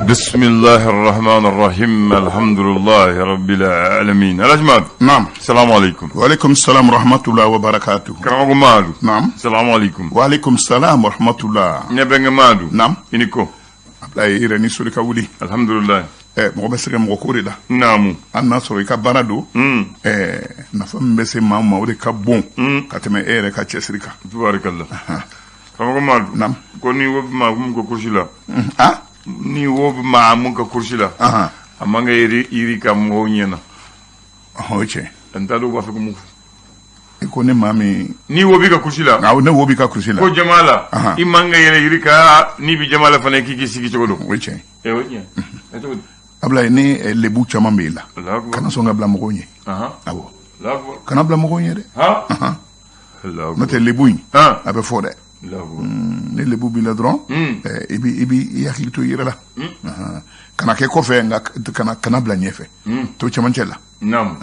Bisimilahi rahman rahim alhamdulilahi rabbil alamin. Alhaji Madu. Naam. Salamu alaikum. Wa alaikum salam wa rahmatulah wa barakatuh. Karamɔgɔ Madu. Naam. Salamu alaikum. Wa alaikum salam wa rahmatulah. Ne bɛnkɛ Madu. Naam. I ni ko. Ablaye, i yɛrɛ ni soli ka wuli. Alhamdulilayi. Mɔgɔ bɛ sɛgɛn mɔgɔ ko de la. Naamu. Hali n'a sɔrɔ i ka baara don. Nafa min bɛ se maa ma, o de ka bon ka tɛmɛ e yɛrɛ ka cɛsiri kan. Tubaarikala. Karamɔgɔ Madu. Naam. Ko ni wo bɛ maa mun ka kurusi la. Ah. Ni wo bɛ maa mun ka kurusi la. A man ka yiri yiri ka mɔgɔw ɲɛna. O ye tiɲɛ. N t'a dɔn u b'a fɛ ka mun fɔ. I ko ne maa min. Ni wo b'i ka kurusi la. Awɔ, ne wo b'i ka kurusi la. Ko jama la. I man ka yɛrɛ yiri ka n'i bɛ jama la fana k'i k'i sigi cogo dɔn. O ye tiɲɛ. O ye tiɲɛ. Ɛ, cogo di? Ablaye, ni lebu caman bɛ i la. Alahu akibaru. Kana sɔn ka bila mɔgɔw ɲɛ. Awɔ. Alahu akibaru. Kana bila mɔgɔw ɲɛ dɛ. Alahu N'o akibaru. tɛ, lebu in, a bɛ fɔ dɛ. Alahu akibaru. Ni lebu b'i la dɔrɔn, i b'i hakili to i yɛrɛ la. Kana kɛ kɔfɛ, nka kana bila ɲɛfɛ. To cɛmancɛ la. Naamu.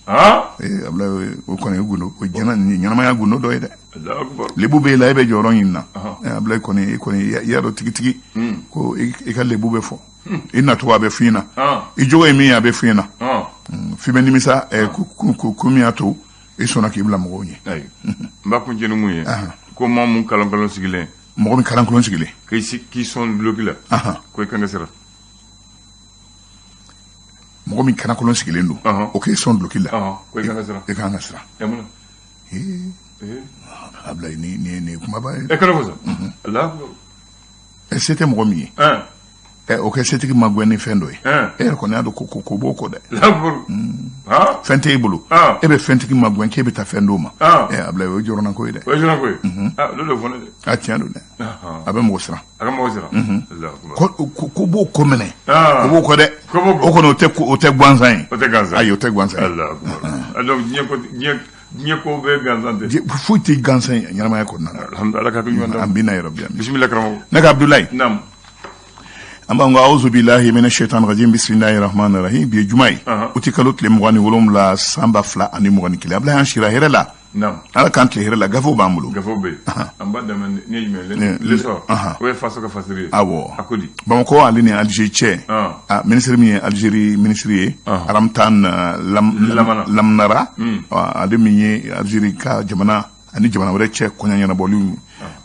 Ablaye, o kɔni ye gundo, o ɲɛnamaya gundo dɔ ye dɛ. Alahu akibaru. Lebu b'e la, e bɛ jɔyɔrɔ ɲini na. Ablaye kɔni, e kɔni i y'a dɔn tigitigi ko i ka lebu bɛ fɔ. I nacogo a bɛ f'i ɲɛna. I jogo ye min ye, a bɛ f'i ɲɛna. F'i bɛ nimisa ko min y'a to i sɔnna k'i bila mɔgɔw ɲɛ. Ayi. N b'a kuncɛ ni mun ye? Ko maa mun kalankolon sigilen. Mɔgɔ min kalankolon sigilen. K'i sɔn duloki la. Ko i kan ka siran. Mɔgɔ min kalankolon sigilen don, o k'i sɔn duloki la. Ko i kan ka siran. I kan ka siran. Ɛ, mun na? Ee, Ablaye, ni kumaba ye. Ɛ, kana fɔ sa. Alahu akibaru. Se tɛ mɔgɔ min ye. O kɛ setigi ma gɛn ni fɛn dɔ ye. E yɛrɛ kɔni y'a dɔn ko b'o kɔ dɛ. Alahu akibaru. Fɛn tɛ e bolo. E bɛ fɛntigi ma gɛn k'e bɛ taa fɛn d'o ma. Ablaye, o ye jɔrɔnako ye dɛ. O ye jɔrɔnako ye. Olu de fɔ ne dɛ. A tiɲɛ don dɛ. A bɛ mɔgɔ siran. A ka mɔgɔ siran. Alahu akibaru. Ko b'o ko minɛ. Ko b'o kɔ dɛ. Ko b'o kɔ. O kɔni o tɛ gansan ye. O tɛ gansan. Ayi, o tɛ gansan ye. Alahu akibaru. Donc diɲɛ ko bɛɛ gansan tɛ. Foyi tɛ gansan ye ɲɛnamaya kɔnɔna na. Alhamdulilah, Ala ka hakili ɲuman d'an ma. Amina yarabi. Bisimila karamɔgɔ. Ne ka Abdulayi. Naamu. An b'an ko awuzu bilahi mina shaitan rajim, bisimilahi rahmani rahim. Bi ye juma ye, uti kalo tile 27, san 2021. Ablaye, an sira hɛrɛ la. Naamu. Ala k'an tile hɛrɛ la. Gafew b'an bolo. Gafew bɛ yen. An b'a daminɛ ni ye jumɛn ye? L'essor. O ye faso ka fasiri ye. Awɔ. A ko di? Bamakɔ ale ni Alger cɛ. Minisiri min ye Algérie minisiri ye, Ramtan Lamnara, ale min ye Algérie ka jamana ani jamana wɛrɛ cɛ koɲɛ ɲɛnabɔliw,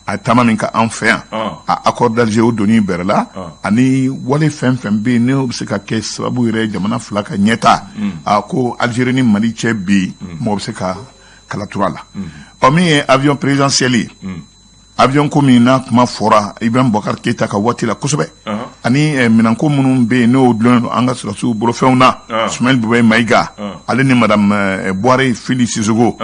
a taama min ka an fɛ yan, a accord d'Alger o donni bɛrɛ la, ani wale fɛn fɛn bɛ yen n'o bɛ se ka kɛ sababu yɛrɛ jamana fila ka ɲɛta, a ko Algérie ni Mali cɛ bi, mɔgɔ bɛ se ka kala tura la. Ɔ, min ye avion présidentiel ye, avion ko min n'a kuma fɔra Ibrahim Boubacar Keita ka waati la kosɛbɛ, ani minɛnko minnu bɛ yen n'o dulonnen don an ka sɔrɔdasiw bolofɛnw na, Soumaïla Boubèye Maïga ale ni madame Bouaré Fily Sissoko,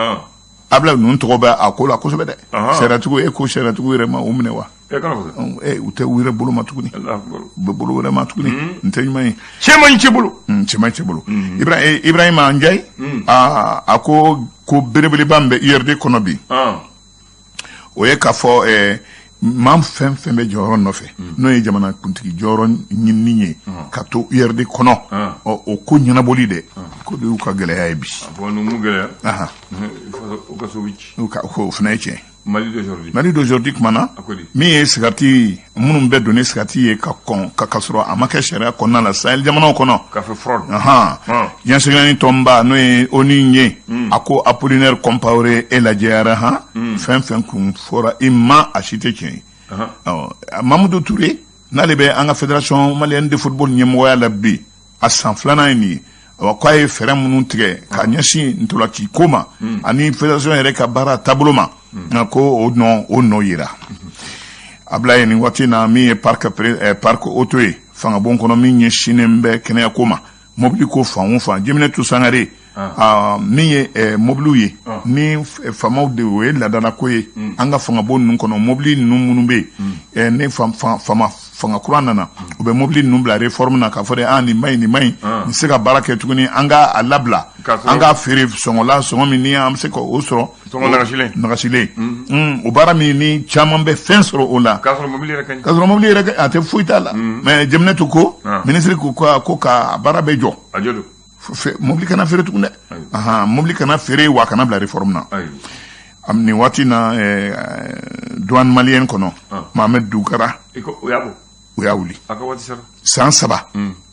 Ablaye, ninnu tɔgɔ bɛ a ko la kosɛbɛ dɛ. Sariyatigiw, e ko sariyatigiw yɛrɛ ma u minɛ wa? U tɛ u yɛrɛ bolo ma tuguni, u bɛ bolo wɛrɛ ma tuguni. N tɛ ɲuman ye. Cɛ man ɲi cɛ bolo. Cɛ man ɲi cɛ bolo. Ibrahima Ndiaye, a ko belebeleba min bɛ URD kɔnɔ bi, o ye k'a fɔ maa fɛn fɛn bɛ jɔyɔrɔ nɔfɛ, n'o ye jamana kuntigi jɔyɔrɔ ɲinini ye ka to URD kɔnɔ, ɔ, o ko ɲɛnabɔli dɛ, ko de y'u ka gɛlɛya ye bi. Bon, ninnu gɛlɛya. U ka so bɛ ci. O fana ye tiɲɛ. Mali d'aujourd'hui. Mali d'aujourd'hui kumana A ko di? Min ye sigariti minnu bɛ don ni sigariti ye ka kɔn ka sɔrɔ a ma kɛ sariya kɔnɔna la Sahel jamanaw kɔnɔ. K'a fɔ fraude. Diɲɛ seleke tɔnba, n'o ye ONU ye, a ko Apollinaire Compaoré, e lajɛyara han, fɛn fɛn kun fɔra i ma, a si tɛ tiɲɛ ye. Ɔ, Mamudu Ture, n'ale bɛ an ka Fédération malienne de football ɲɛmɔgɔya la bi, a san filanan ye nin ye. Awa, k'a ye fɛɛrɛ minnu tigɛ ka ɲɛsin ntolaci ko ma ani fédération yɛrɛ ka baara taabolo ma, nka ko o nɔ yira. Ablaye, nin waati na, min ye parc auto ye fangabon kɔnɔ, min ɲɛsinnen bɛ kɛnɛya ko ma, mobili ko fan o fan, Jeminatu Sangare, min ye mobiliw ye ni faamaw de, o ye laadalako ye an ka fangabon ninnu kɔnɔ. Mobili ninnu minnu bɛ yen, ni faama fanga kura nana, u bɛ mobili ninnu bila réforme na k'a fɔ de: ah, nin ma ɲi, nin ma ɲi, nin se ka baara kɛ tuguni, an ka a labila, an k'a feere sɔngɔ la, sɔngɔ min ni an bɛ se ka o sɔrɔ. Sɔngɔ nagasilen. Nagasilen. O baara min ni caman bɛ fɛn sɔrɔ o la. K'a sɔrɔ mobili yɛrɛ ka ɲi. K'a sɔrɔ mobili yɛrɛ a tɛ foyi t'a la. Mais Jeminatu ko, minisiri ko ka baara bɛ jɔ. A jɔ don. Mobili kana feere tugun dɛ. Ahan, mobili kana feere wa, kana bila réforme na. Nin waati na, douane malienne kɔnɔ, Mohamed Dugara. I ko o y'a bɔ. U y'a wuli. A ka waati sera. San 3.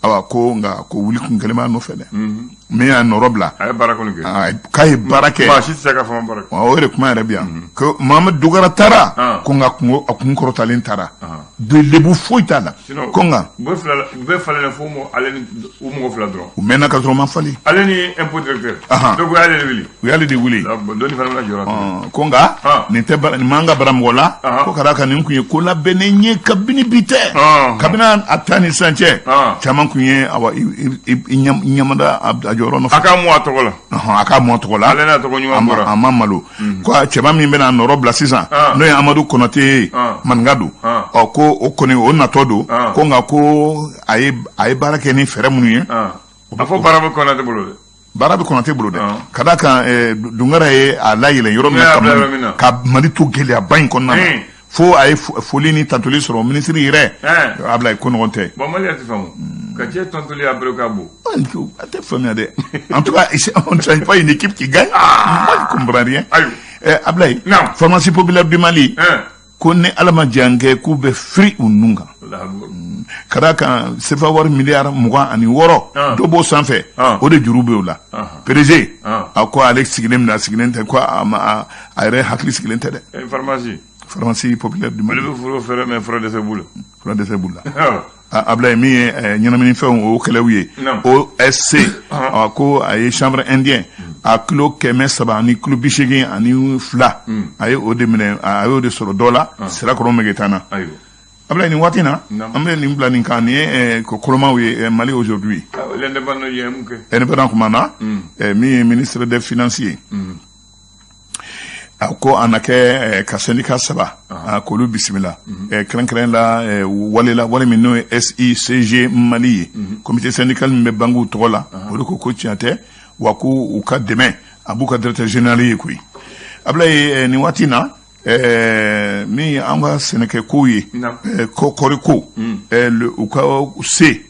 Awa, ko nka ko wuli kun kɛlen b'a nɔfɛ dɛ. Min y'a nɔrɔ bila. A ye baara kɔni kɛ. Ah, k'a ye baara kɛ. Maa si tɛ se ka fɔ ma baara kɛ. O yɛrɛ kuma yɛrɛ bi yan ko Mohamed Dogara taara. Ko nka kungo a kun kɔrɔtalen taara de, lebu foyi t'a la. Sinon Ko nka u bɛɛ fila u bɛɛ falenna fo mɔgɔ ale ni u mɔgɔ fila dɔrɔn. U mɛnna ka sɔrɔ u ma falen. Ale ni impôt directeur. Donc u y'ale de wuli. U y'ale de wuli. Dɔnni fana bɛna jɔyɔrɔ. Ko nka nin tɛ bara nin man ka bara mɔgɔ la. Ko ka d'a kan nin kun ye ko labɛnnen ye kabini bi tɛ. Kabini a ta ni sisan cɛ, caman kun ye awa i ɲamada a jɔyɔrɔ nɔfɛ. A k'a mɔ a tɔgɔ la. A k'a mɔ a tɔgɔ la. Ale n'a tɔgɔ ɲuman bɔra. A ma malo. Ko cɛba min bɛna nɔrɔ bila sisan, n'o ye Amadu Kɔnɔte ye, maninka don. Ɔ, ko o kɔni o natɔ don. Ko nka ko a ye baara kɛ ni fɛɛrɛ minnu ye. A fɔ baara bɛ Kɔnɔte bolo dɛ. Baara bɛ Kɔnɔte bolo dɛ, ka d'a kan Dungara ye a layɛlɛn yɔrɔ min na, ka Mali to gɛlɛyaba in kɔnɔna na, fo a ye foli ni tantoli sɔrɔ minisiri yɛrɛ. Ablaye, ko nɔgɔn tɛ. Bon, Mali yɛrɛ tɛ faamu ka cɛ tantoli après ka bon. A tɛ faamuya dɛ. En tout cas, on ne change pas une équipe qui gagne. Moi, je comprends rien. Ablaye, pharmacie populaire du Mali ko ni Ala ma jan kɛ, k'u bɛ firi u nun kan, ka d'a kan sefa wari miliyari 26 dɔ b'o sanfɛ, o de juru bɛ o la. PDG a ko ale sigilen min na, a sigilen tɛ, ko a ma a yɛrɛ hakili sigilen tɛ dɛ. Pharmacie. Pharmacie populaire du Mali. Olu bɛ foro fɛrɛ mais fura dɛsɛ b'u la. Fura dɛsɛ b'u la. Ablaye, min ye ɲɛnaminifɛnw o kɛlɛw ye, OSC ko a ye chanvre indien a kilo 382, a ye o de minɛ, a y'o de sɔrɔ dɔ la Sirakɔrɔ Megetana. Ablaye, nin waati na, an bɛ nin bila nin kan. Nin ye kolomaw ye Mali aujourd'hui. L'indépendant ye mun kɛ? Indépendant kuma na, min ye ministre des Finances ye, a ko a na kɛ ka syndicat saba k'olu bisimila, kɛrɛnkɛrɛn la wale la wale min n'o ye SICG Mali ye, comité syndical min bɛ banques tɔgɔ la. Olu ko ko tiɲɛ tɛ wa, ko u ka dɛmɛ a b'u ka directeur général ye koyi. Ablaye, nin waati na, min ye an ka sɛnɛkɛkow ye, kɔɔri ko, u ka C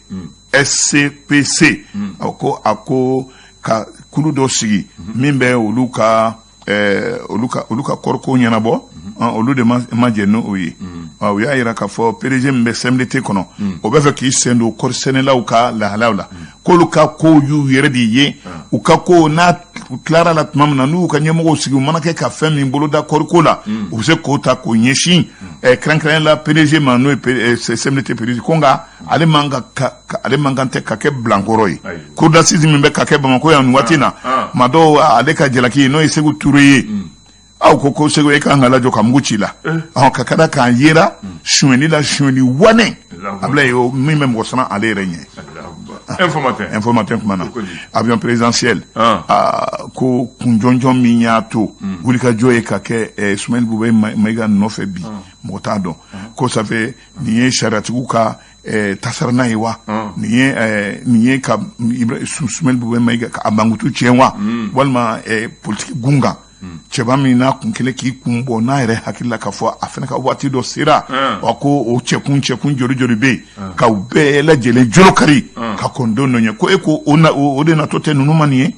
SCPC, a ko ka kulu dɔ sigi min bɛ olu ka kɔɔriko ɲɛnabɔ, olu de ma jɛn n'o ye. U y'a yira k'a fɔ PDG min bɛ CMDT kɔnɔ, o bɛ fɛ k'i sen don kɔɔri sɛnɛlaw ka lahalaw la, k'olu ka kow y'u yɛrɛ de ye. U ka ko n'a tilara la tuma min na, n'u ka ɲɛmɔgɔw sigi, u mana kɛ ka fɛn min boloda kɔɔriko la, u bɛ se k'o ta k'o ɲɛsin kɛrɛnkɛrɛn la PDG ma, n'o ye CMDT PDG. Ko nka ale man kan tɛ ka kɛ bilankɔrɔ ye. Cour d'assises min bɛ ka kɛ Bamakɔ yan nin waati na, maa dɔw ale ka jalaki, n'o ye Seku Ture ye, aw ko ko Segu e kan ka lajɔ ka mugu ci la ka kada k'an yera sonyɛli la, sonyɛli wanɛ. Ablaye, o min bɛ mɔgɔ siran ale yɛrɛ ɲɛ. Info Matin. Info Matin kuma na, avion présidentiel ko kun jɔnjɔn min y'a to wulikajɔ ye ka kɛ Soumaïla Boubèye Maïga nɔfɛ bi, mɔgɔ t'a dɔn. Ko ça fait nin ye sariyatigiw ka tasarana ye wa, nin ye ka Soumaïla Boubèye Maïga a mankutu tiɲɛ wa, walima politique gunkan cɛba min n'a kun kelen k'i kun bɔ n'a yɛrɛ hakili la k'a fɔ a fana ka waati dɔ sera wa, ko o cɛkun cɛkun joli joli bɛ yen ka u bɛɛ lajɛlen jolo kari ka kɔn don dɔ ɲɛ, ko e ko o de natɔ tɛ ninnu ma nin ye.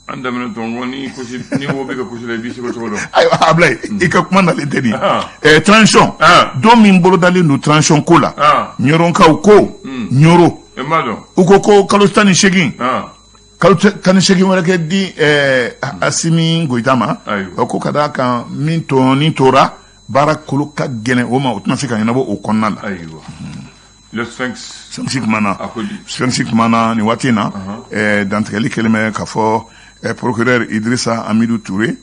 An daminɛ tɔn ni kusi ni wo bɛ ka kusi la, i b'i seko cogo dɔn. Ayiwa Ablaye, i ka kuma nalen tɛ nin ye. Transition don min bolodalen don transition ko la, Ɲɔrɔnkaw ko Ɲɔrɔ. E m'a dɔn. U ko ko kalo 18, kalo 18 wɛrɛ kɛ di Asimi Goyita ma. Ko ka d'a kan min tɔɔni tora, baara kolo ka gɛlɛn o ma, o tɛna se ka ɲɛnabɔ o kɔnɔna la. Ayiwa, le Sphinx. Sphinx kuma na, Sphinx kuma na, nin waati in na, dantigɛli kɛlen bɛ k'a fɔ procureur Idrissa Amidou Touré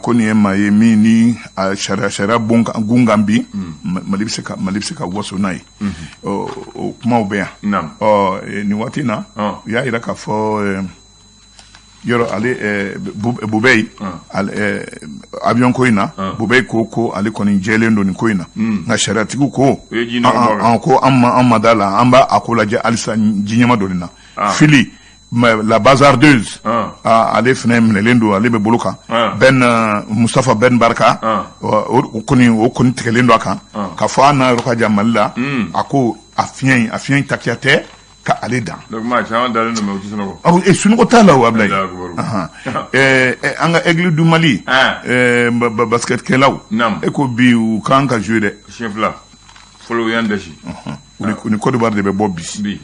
ko nin ye maa ye min ni sariya bon gun kan bi, Mali bɛ se ka waso n'a ye. O kumaw bɛ yan. Ɔ, nin waati in na, u y'a yira k'a fɔ yɔrɔ ale Boubèye avion ko in na, Boubèye ko ko ale kɔni jɛlen don nin ko in na, nka sariyatigiw ko ko an ma da la, an b'a a ko lajɛ halisa ji ɲɛma dɔ nin na. Fili la bazardeuse, ale fana minɛlen don, ale bɛ bolo kan. Ben Mustafa Ben Barka, o kɔni tigɛlen don a kan ka fɔ a n'a yɔrɔ ka jan Mali la. A ko a fiɲɛ in takiya tɛ ka ale dan. Donc maa caman dalen don mais u tɛ sunɔgɔ. Awɔ, sunɔgɔ t'a la o, Ablaye. An ka Aigle du Mali basketkɛlaw, e ko bi u kan ka jouer dɛ. Siɲɛ fila. Fɔlɔ y'an dasi. U ni Côte d'Ivoire de bɛ bɔ bi. Bi.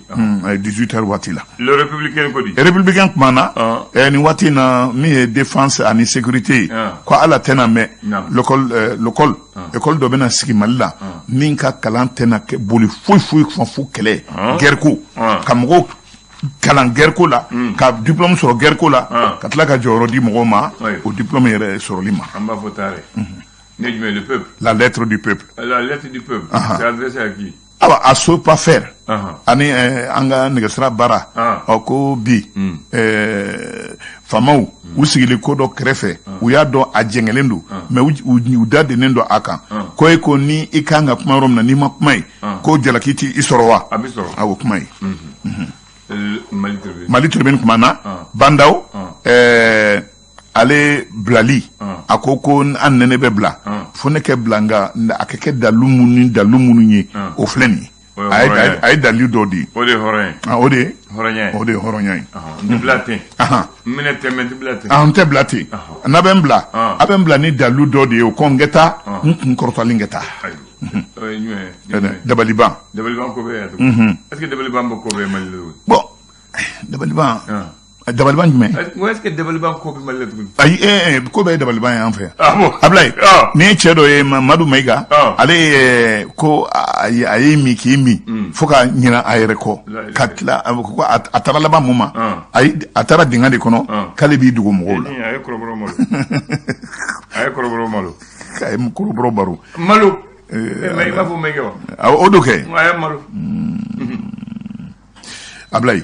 18 heures waati la. Le Républicain ko di? Républicain kumana nin waati in na, min ye défense ani sécurité ye, ko ala tɛna mɛn, l'école l'école école dɔ bɛna sigi Mali la min ka kalan tɛna kɛ boli foyi foyi fan fo kɛlɛ, guerre ko, ka mɔgɔw kalan guerre ko la, ka diplôme sɔrɔ guerre ko la, ka tila ka jɔyɔrɔ di mɔgɔw ma o diplôme yɛrɛ sɔrɔli ma. An b'a fɔ taare ne jumɛn, le peuple. La lettre du peuple. La lettre du peuple, c'est adressé à qui? Awa, a SOPAFER ani an ka nɛgɛsira baara. Ɔ, ko bi faamaw u sigilen ko dɔ kɛrɛfɛ, u y'a dɔn a jɛngɛlen don, mais u da dennen don a kan ko e ko ni i kan ka kuma yɔrɔ min na, n'i ma kuma ye, ko jalaki t'i sɔrɔ wa? A bɛ sɔrɔ. A o kuma ye. Mali Tribune. Mali Tribune kuma na, Bah N'Daw ale bilali, a ko ko an nɛnɛ bɛ bila fo ne kɛ bila, nka a ka kɛ dalu minnu ni dalu minnu ye, o filɛ nin ye. A ye dalu dɔ di. O de ye hɔrɔn ye. O de ye. Hɔrɔnya ye. O de ye hɔrɔnya ye. N tɛ bila ten. N minɛ ten, mais n tɛ bila ten. N tɛ bila ten. N'a bɛ n bila, a bɛ n bila ni dalu dɔ de ye, o ko n kɛ taa n kun kɔrɔtalen kɛ taa. Dabaliban. Dabaliban ko bɛ yan tugun. Est ce que dabaliban bɛ ko bɛ Mali la? Bon, dabaliban. Dabaliban jumɛn? N ko est ce que dabaliban ko bɛ Mali la tuguni? Ayi, ko bɛɛ ye dabaliban ye an fɛ yan. Ah bon? Ablaye, nin ye cɛ dɔ ye, Madu Mayiga, ale ye ko a ye min k'i min fo ka ɲinɛ a yɛrɛ kɔ, ka tila ko a taara laban mun ma, a taara dingɛ de kɔnɔ k'ale b'i dogo mɔgɔw la. A ye kɔrɔbɔrɔ malo. A ye kɔrɔbɔrɔ malo. A ye kɔrɔbɔrɔ baro. Malo. Mais i b'a fɔ Mayiga wa? O do kɛ. A ye malo. Ablaye,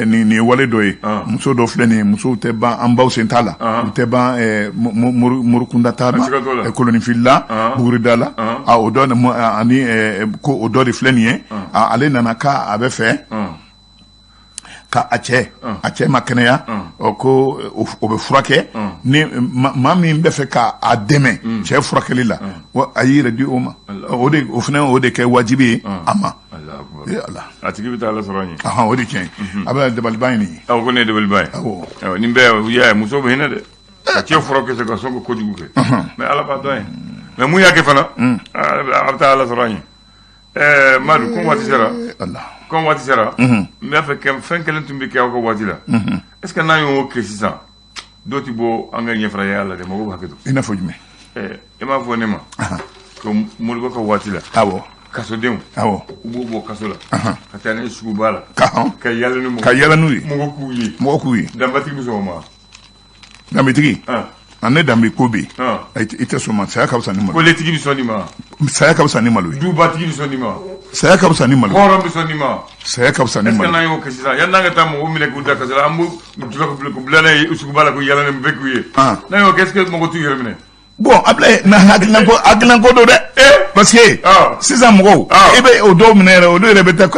nin ye wale dɔ ye. Muso dɔ filɛ nin ye, musow tɛ ban, an baw sen t'a la, u tɛ ban morikunda t'a la, kolonifilila, bugurida la, o dɔ ani ko o dɔ de filɛ nin ye. Ale nana k'a bɛ fɛ ka a cɛ ma kɛnɛya, ko o bɛ furakɛ ni maa min bɛ fɛ k'a dɛmɛ cɛ furakɛli la, a y'i yɛrɛ di o ma. O de, o fana, o de kɛ wajibi ye a ma. Ala. A tigi bɛ taa Ala sɔrɔ an ye. O de tiɲɛ ye. A bɛ dabaliban ye nin ye. Awɔ, ko ne ye dabaliban ye. Awɔ. Nin bɛɛ, u y'a ye, musow bɛ hinɛ dɛ. Ka cɛ furakɛ ka sɔn ka kojugu kɛ. Mais Ala b'a dɔn ye. Mais mun y'a kɛ fana, a bɛ taa Ala sɔrɔ an ye. Madu, ko waati sera. Ala. Ko waati sera. N b'a fɛ fɛn kelen tun bɛ kɛ aw ka waati la. Est ce que n'an y'o kɛ sisan, dɔw ti bɔ an ka ɲɛfaraya la dɛ, mɔgɔw bɛ hakɛ to. I n'a fɔ jumɛn? I m'a fɔ ne ma ko Modibo ka waati la. Kasodenw. U b'u bɔ kaso la ka taa n'a ye suguba la. Ka yala ni mɔgɔ. Ka yala n'u ye. Mɔgɔ k'u ye. Mɔgɔ k'u ye. Danbatigi bɛ sɔn o ma? Danbetigi? A ne danbe ko bɛ yen. I tɛ sɔn ma, saya ka fisa ni malo. Koletigi bɛ sɔn nin ma? Saya ka fisa ni malo ye. Dubatigi bɛ sɔn nin ma? Saya ka fisa ni malo ye. Hɔrɔn bɛ sɔn nin ma? Saya ka fisa ni malo ye. Est ce que n'an y'o kɛ sisan, yanni n'an ka taa mɔgɔw minɛ k'u da kaso la, an b'u k'u bila n'a ye suguba la, k'u yala ni bɛɛ k'u ye. N'an y'o kɛ, est ce que mɔgɔ t'u yɛrɛ minɛ? Bon, Ablaye, na hakilinako don dɛ, parce que sisan mɔgɔw, i bɛ o dɔw minɛ yɛrɛ, olu yɛrɛ bɛ taa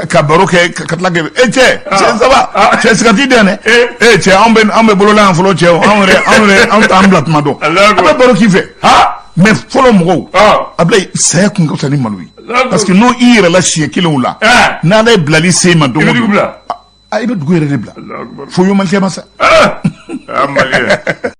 ka baro kɛ, ka tila kɛ e cɛ cɛ ça va, cɛ sigati di yan dɛ, e cɛ, anw bɛ bolola yan fɔlɔ, cɛ, anw yɛrɛ anw t'an bila tuma dɔn, an bɛ baro k'i fɛ. Mais fɔlɔ mɔgɔw, Ablaye, saya kun ka fisa ni malo ye, parce que n'o i yɛrɛ la siɲɛ kelenw la, n'Ala ye bilali se i ma don o don, i bɛ dugu yɛrɛ de bila fo yomalikɛ ma sa. Ah, Malien.